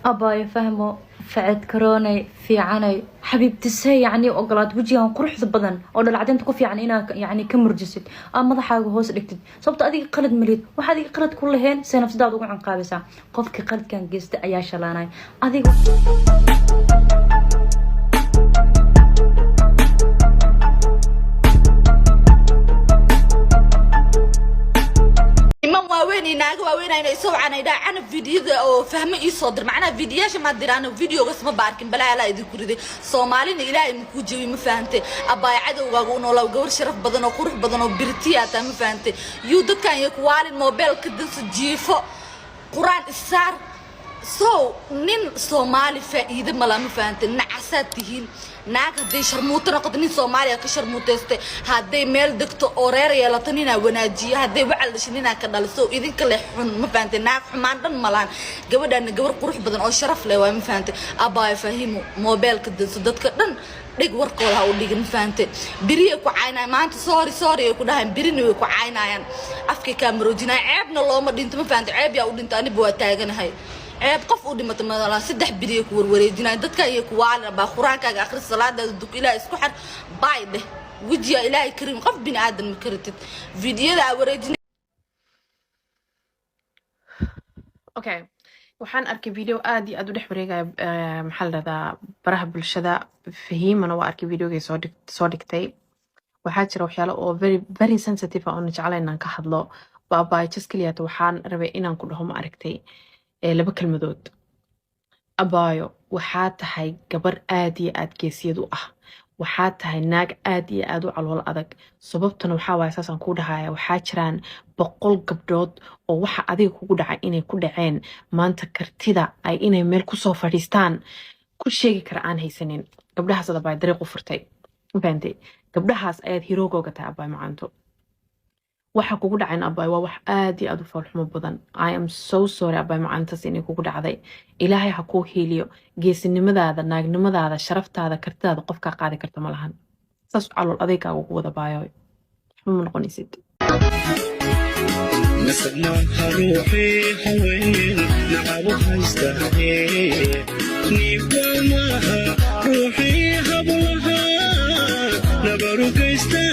Abaayo Fahmo, faced karoonay, fiicanay, xabiibtisee, yacni ogolaad wejigan quruxda badan oo dhalacdeynta ku fiican inaad yacni ka murjisid, aa madaxaaga hoos dhigtid, sababto adiga qalad malid. Waxa adiga qalad ku laheen see nafsadaada ugu canqaabaysaa? Qofkii qaladkan geysta ayaa shalaanay adiga. Niman waaweyn iyo naago waaweyn ayna isoo wacanay dhaa Canab, fiidiyada oo Fahmo ii soo dir. Macnaha fiidiyaasha maa diraan, videogas ma baarkin. Balaa alaa idinku riday. Soomaalina Ilaahay makuu jebi, ma fahantay? Abbaay, cadowgaaga u noolaa. Gabar sharaf badan oo qurux badan oo birtiyaa taa, ma fahantay? Yuu dadkan iyo kuwaalin moobeelka dansa, jiifo, Qur-aan isaar. So nin Soomaali faa'iido mala, ma fahantay? Nacasaad tihiin. Naag hadday sharmuuto noqoto, nin Soomaaliya ka sharmuutaystay. Hadday meel degto oo reer yeelato, ninaa wanaajiyo. Hadday wacal dhasho, ninaa ka dhaliso. Idinka leh xun, ma fahantay? Naag xumaan dhan malaan. Gabadhaana gabar qurux badan oo sharaf leh waay, ma fahantay? Abaayo Fahimu, moobeelka danso, dadka dhan dhig, warkooda ha u dhigin, ma fahantay? Biriyay ku caynayaan maanta, "Sorry, sorry" ay ku dhahayan, birina way ku caynayaan, afkay kaa maroojinayaan. Ceebna looma dhinto, ma fahantay? Ceeb yaa u dhinto? Aniba waa taaganahay. Ceeb qof u dhimata malaa. 3 beriya ku warwareejinaya dadka iyo kuwaalina baa. Qur-aankaaga akhri, salaadaada duk, Ilaahay isku xar, baay dheh. Wejiya Ilaahay karim, qof bini aadan ma karatid fiidiyada aa wareejin. Okay, waxaan arkay video aad iyo aad u dhex wareegaya, maxaa la dhahdaa, baraha bulshada. Fahiimana waa arkay videogay soo dhigtay. Waxaa jira waxyaalo oo very very sensitive ah oona jeclayn inaan ka hadlo. Baabay, just keliyaata waxaan rabay inaan ku dhaho, ma aragtay, laba kelmadood. Abaayo, waxaa tahay gabar aad iyo aad geesiyad u ah. Waxaa tahay naag aad iyo aad u calool adag. Sababtuna waxaa waaye, saasaan kuu dhahaya, waxaa jiraan 100 gabdhood oo waxa adiga kugu dhacay inay ku dhaceen, maanta kartida ay inay meel kusoo fadhiistaan ku sheegi kara aan haysanin. Gabdhahaas abaay dariiq u furtay, ma fahantay? Gabdhahaas ayaad hiroogooga tahay, abaay macaanto. Waxa kugu dhacayn, abaay, waa wax aad iyo aad u foolxumo badan. I am so sorry, abaay macaantaas inay kugu dhacday. Ilaahay ha kuu hiiliyo. Geesinimadaada, naagnimadaada, sharaftaada, kartidaada qof kaa qaadi karta ma lahan. Saas calool adeygaaga ugu wada, baayo, waxba ma noqonaysid. Nasab maaha ruuxii haween nacabu haystahe, niibwa maaha ruuxii hablaha nabaru geystay.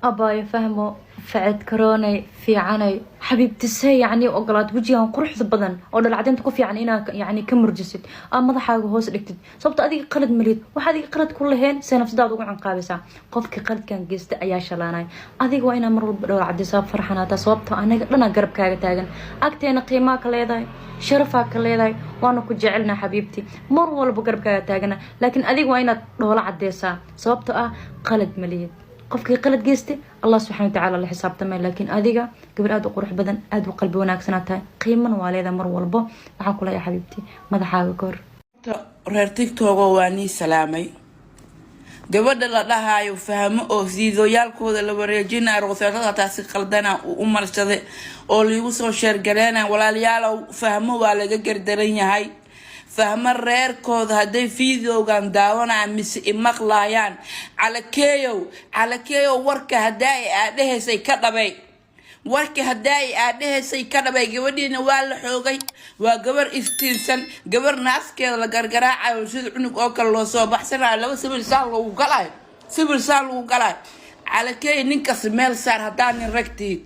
Abaayo Fahmo, faced karoonay, fiicanay, xabiibtisee, yacni ogolaad wejigan quruxda badan oo dhalacdeynta ku fiican inaad yacni ka murjisid, aa madaxaaga hoos dhigtid, sababto adiga qalad malid. Waxa adiga qalad ku laheen see nafsadaada ugu canqaabaysaa? Qofkii qaladkan geysta ayaa shalaanay. Adiga waa inaa mar walba dhoola cadaysaa, farxanaataa, sababtoo anaga dhanaa garabkaaga taagan. Agteena qiimaa ka leedahay, sharafaa ka leedahay, waana ku jecelnaa, xabiibti. Mar walba garabkaaga taagana, laakiin adiga waa inaad dhoola cadeysaa, sababtoo ah qalad malihid. Qofkii qalad geystay Allah subxana watacaala la xisaabtamay, laakiin adiga gabar aada u qurux badan, aada u qalbi wanaagsanaa tahay, qiimana waa leedahay. Mar walbo waxaan ku leeyahay, xabiibti, madaxaaga kor. Reer TikTok-o, waa nii salaamay. Gabadha la dhahaayo Fahmo oo siidooyaalkooda la wareejinaya, roseetada taasi qaldana uu u marshaday oo liigu soo sheergareynaya. Walaalayaalow, Fahmo waa laga gardaran yahay. Fahmo reerkooda hadday videogan daawanayaan mise imaqlaayaan, Calakeeyow, Calakeeyow, warka haddaa aadhehaysay ka dhabay, warka haddaay aadhahaysay ka dhabay. Gabadhiina waa la xoogay. Waa gabar iftiinsan, gabar naaskeeda la gargaraacayo sida cunug oo kale loo soo baxsanayo, laba sabil saa lagu galayo, sabil saa lagu galayo. Calakeey, ninkaas meel saar. Haddaa nin ragtiid,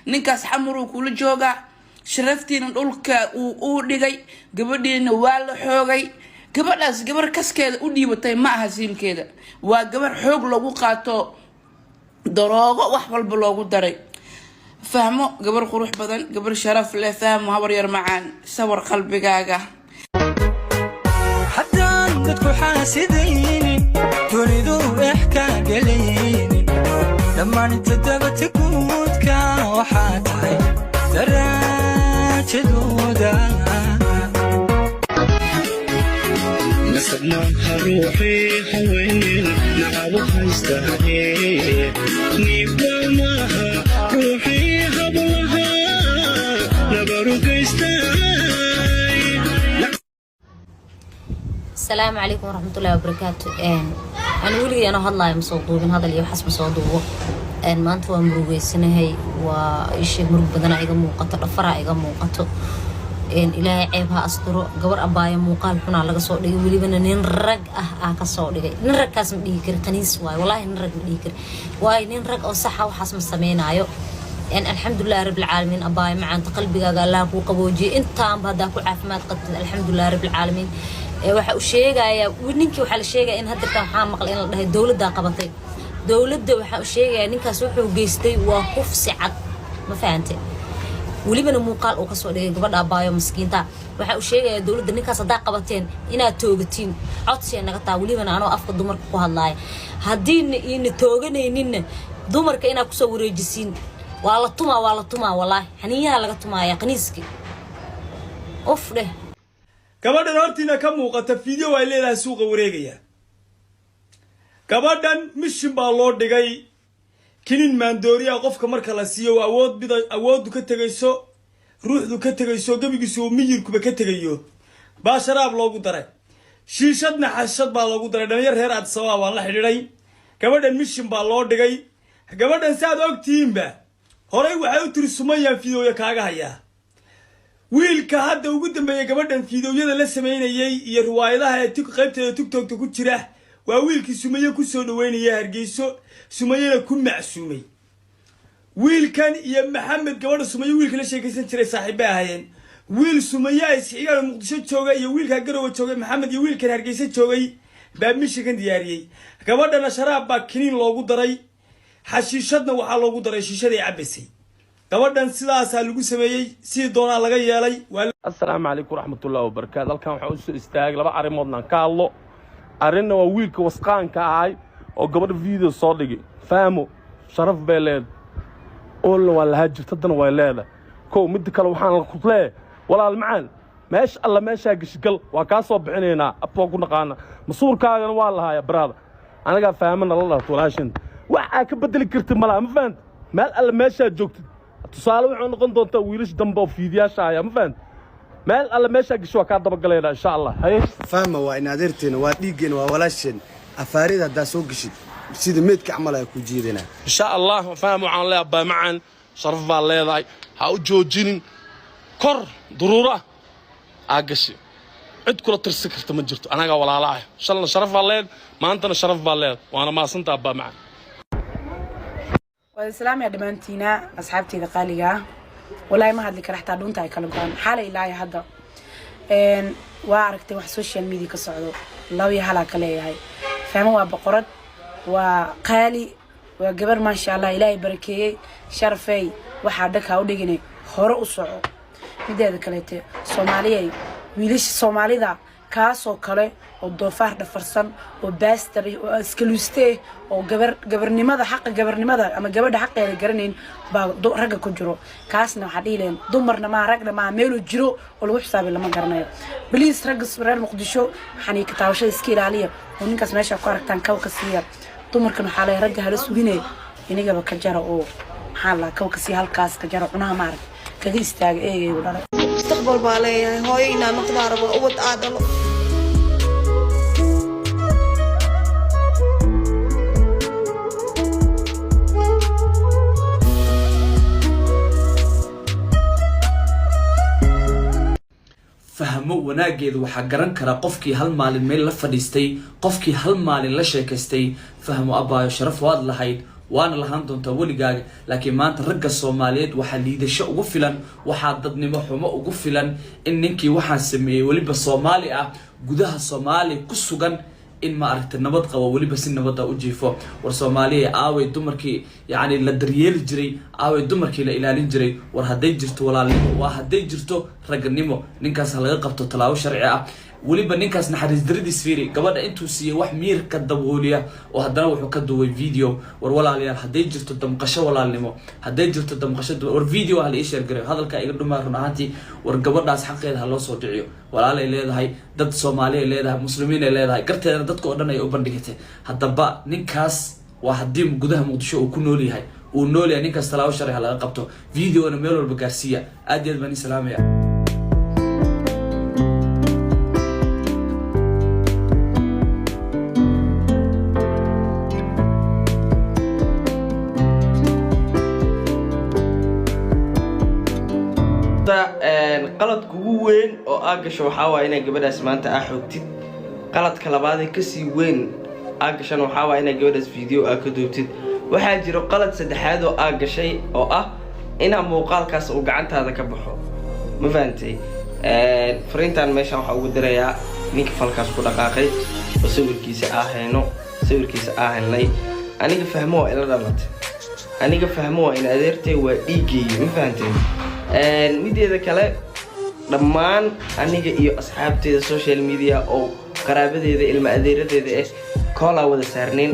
ninkaas xamuruu kula joogaa, sharaftiina dhulka uu uu dhigay. Gabadhiina waa la xoogay. Gabadhaas gabar kaskeeda u dhiibatay ma aha siilkeeda. Waa gabar xoog lagu qaato, daroogo wax walba loogu daray. Fahmo gabar qurux badan, gabar sharaf leh. Fahmo, habar yar macaan, sawir qalbigaaga. Haddaan dadku xaasidaynin, dunidu ex kaa gelaynin, dhammaan inta dabata guudka waxaa tahay daraajadooda. Nasab maaha ruuxii haween nacabu haystahe, niibwa maaha ruuxii hablaha nabaru geystay. Asalaamu calaykum waraxmatullahi wabarakaatu. Ani weligay anoo hadlaayo ma soo duubin hadal iyo waxaas, ma soo duubo. Maanta waa murugeysanahay, waa isheeg, murug badanaa iga muuqato, dhafaraa iga muuqato. Ilaahay ceeb ha asturo. Gabar abaayo muuqaal xunaa laga soo dhigay, welibana nin rag ah aa kasoo dhigay. Nin ragkaas ma dhihi kari, qaniis waayo wallaahi. Nin rag ma dhihi kari waayo, nin rag oo saxa waxaas ma sameynaayo. Alxamdulilah rabbilcaalamiin. Abaayo macaanta, qalbigaaga Allah kuu qaboojiyay. Intaanba haddaa ku caafimaad qabtid, alxamdulilah rabbilcaalamiin. Waxa uu sheegayaa ninkii, waxaa la sheegaya in hadirtan waxaa maqlay in la dhahay dowladdaa qabatay. Dowladda waxaa u sheegaya ninkaas wuxuu geystay waa kufsi cad, ma fahante? Welibana muuqaal uu kasoo dhigay gabadha abaayo maskiinta. Waxa uu sheegayaa dowladda, ninkaas haddaa qabateen inaad toogatiin, codsiya naga taa. Welibana anoo afka dumarka ku hadlaaya, haddiina iina tooganayninna dumarka inaad kusoo wareejisiin. Waa la tumaa, waa la tumaa, wallaahi xaniinyaha laga tumaaya qaniiski. Uf dheh. Gabadhan hortiina ka muuqata video ay leedahay suuqa wareegaya. Gabadhan mishin baa loo dhigay, kinin maandooriya. Qofka marka la siiyo awood bida, awooddu ka tegayso, ruuxdu ka tegayso, gebigiisu uu miyirkuba ka tegayo, baa sharaab loogu daray, shiishadna xashad baa loogu daray. Dhalinyar reer Addis Ababa baan la xidhiidhay. Gabadhan mishin baa loo dhigay. Gabadhan saad ogtihiinba horay waxay u tiri Sumayaan fiidooya kaaga hayaa. Wiilka hadda ugu dambeeyay gabadhan fiidooyada la sameynayay iyo riwaayadaha ee qaybteeda TikTokta ku jira waa wiilkii Sumaye kusoo dhaweynaya Hargeyso, Sumayena ku macsuumay. Wiilkan iyo Maxamed, gabadha Sumaye wiilka la sheekaysan jiray, saaxiibbay ahaayeen. Wiil Sumaye ay isxigaan Muqdisho jooga iyo wiilkaa Garowe joogay Maxamed iyo wiilkan Hargeysa joogay baa mishinkan diyaariyey. Gabadhana sharaab baa kiniin loogu daray, xashiishadna waxaa loogu daray shiishaday cabasay. Gabadhan sidaasaa lagu sameeyey, sidii doonaa laga yeelay. Waa Asalaamu calaykum waraxmatullahi wabarakaatu. Halkan waxaan usoo istaagay laba arrimoodnaan ka hadlo. Arrinna waa wiilka wasqaanka ahay oo gabadha video soo dhigay. Fahmo sharaf bay leedahay, oolna waa lahaa jirta, haddana way leedahay. Kow, midda kale waxaan ku leeyahay, walaal macaan, meesha alla meeshaa geshigal waa kaa soo bixinaynaa. Abta waa ku naqaana, masuurkaagana waa lahaaya baraada. Anagaa fahmana la dhalat walaashin, wax aa ka bedeli kartid malaha, ma fahanta? Meel alla meeshaa joogtid, tusaale wuxuu noqon doontaa wiilasha dambe oo fiidiyaasha haya, ma fahanta? Meel alle meeshaa gesho waa kaa dabagalaynaa, insha Allah. Haye. Fahma waa in adeerteena, waa dhiiggeen, waa walaasheen. Afaarida haddaa soo geshid, sida meedka camal ayaa ku jiidanaa. Insha Allah. Faham waxaan leeyahay, abbaa macaan, sharaf baa leedahay, ha u joojinin. Kor duruura aa gashi, cid kula tirsi karta ma jirto. Anagaa walaalaah, shalna sharaf baa leed, maantana sharaf baa leed, waana maasantaa, abbaa macaan. Waa islaamaya dhammaantiina, asxaabteyda qaaliga ah. Walaahi ma hadli kara, xataa dhuunta ay kala go-an xaalay ilaahay. Hadda waa aragtay wax social media ka socdo. Laba iyo halaa ka leeyahay. Fahmo waa boqorad, waa qaali, waa gabar maasha Allah Ilaahay barakeeyey. Sharafey, waxaa dhakaa u dhiginay, hore u soco. Mideeda kaleete, Soomaaliyay, wiilasha Soomaalida kaasoo kale oo doofaar dhafarsan oo baastar oo askaluuste oo gabar gabarnimada, xaqa gabarnimada ama gabadha xaqeeda garanayn baa ragga ku jiro. Kaasna waxaa dhihi lahayn, dumarna maaha, ragna maaha, meeluu jiro oo lagu xisaabay lama garanayo. Please, ragga reer Muqdisho, xaniika taabashada iska ilaaliya oo ninkaas meesha ku aragtaan kaw ka siiya. Dumarkan waxaa leeyahay, ragga hala sugine, inigaba ka jara oo maxaa la kaw ka siiya, halkaas ka jara, cunaha maarag kaga istaaga eegaygu dhalay. Mustaqbal baa leeyahay, hooyo inaa noqdaa rabo, ubad aa dhalo. Fahmo wanaageeda waxaa garan kara qofkii hal maalin meel la fadhiistay, qofkii hal maalin la sheekaystay. Fahmo abaayo, sharaf waad lahayd, waana lahaan doontaa weligaaga. Laakiin maanta ragga Soomaaliyeed waxaa liidasho ugu filan, waxaa dadnimo xumo ugu filan in ninkii waxaan sameeyey, weliba Soomaali ah, gudaha Soomaaliya ku sugan, in ma aragtay nabad qabo, weliba si nabada u jiifo. War Soomaaliya, aaway dumarkii yacni la daryeeli jiray? Aaway dumarkii la ilaalin jiray? War hadday jirto walaalnimo, waa hadday jirto ragganimo, ninkaas ha laga qabto tallaabo sharci ah. Weliba ninkaas naxariis daradiis fiiri, gabadha intuu siiyey wax miirka dabooliya oo haddana wuxuu ka duway video. War walaalayaal, hadday jirto damqasho walaalnimo, hadday jirto damqasho, war video ha la ii share gareyo. Hadalka iga dhumaa run ahaantii. War gabadhaas xaqeeda ha loo soo dhiciyo. Walaalay leedahay, dad Soomaali ay leedahay, muslimiin ay leedahay, garteedana dadka oo dhan ay u bandhigatay. Haddaba ninkaas waa haddii gudaha Muqdisho uu ku nool yahay, uu nool yahay, ninkaas tallaabo sharci ha laga qabto, videona meel walba gaarsiiya. Aad iyo aad baan ii salaamaya. Qaladka ugu weyn oo aa gasho waxaa waaya inaad gabadhaas maanta aa xoogtid. Qaladka labaadee kasii weyn aa gashana waxaa waaya inaad gabadhaas video aa ka duubtid. Waxaa jiro qalad saddexaad oo aa gashay, oo ah inaa muuqaalkaas uu gacantaada ka baxo. Ma fahantay? Fariintan meeshaan waxaa ugu dirayaa ninka falkaas ku dhaqaaqay oo sawirkiisa aa hayno, sawirkiisa aa helnay. Aniga Fahmo waa ila dhalatay, aniga Fahmo waa in adeertay, waa dhiiggayga. Ma fahanteen? Mideeda kale, dhammaan aniga iyo asxaabteeda social media oo qaraabadeeda, ilma adeeradeeda ah, koolaa wada saarnayn.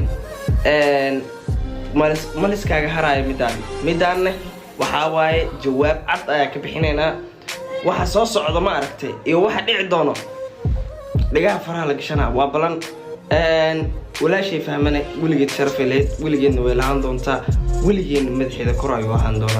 Maliskaaga haraayo midaan, midaanne waxaa waaye jawaab cad ayaa ka bixinaynaa. Waxa soo socda ma aragtay iyo waxa dhici doono, dhagaha faraha la gashanaa, waa balan. Walaashay Fahmane weligeed sharafay lahayd, weligeedna way lahaan doontaa, weligeedna madaxeeda kor ayuu ahaan doonaa.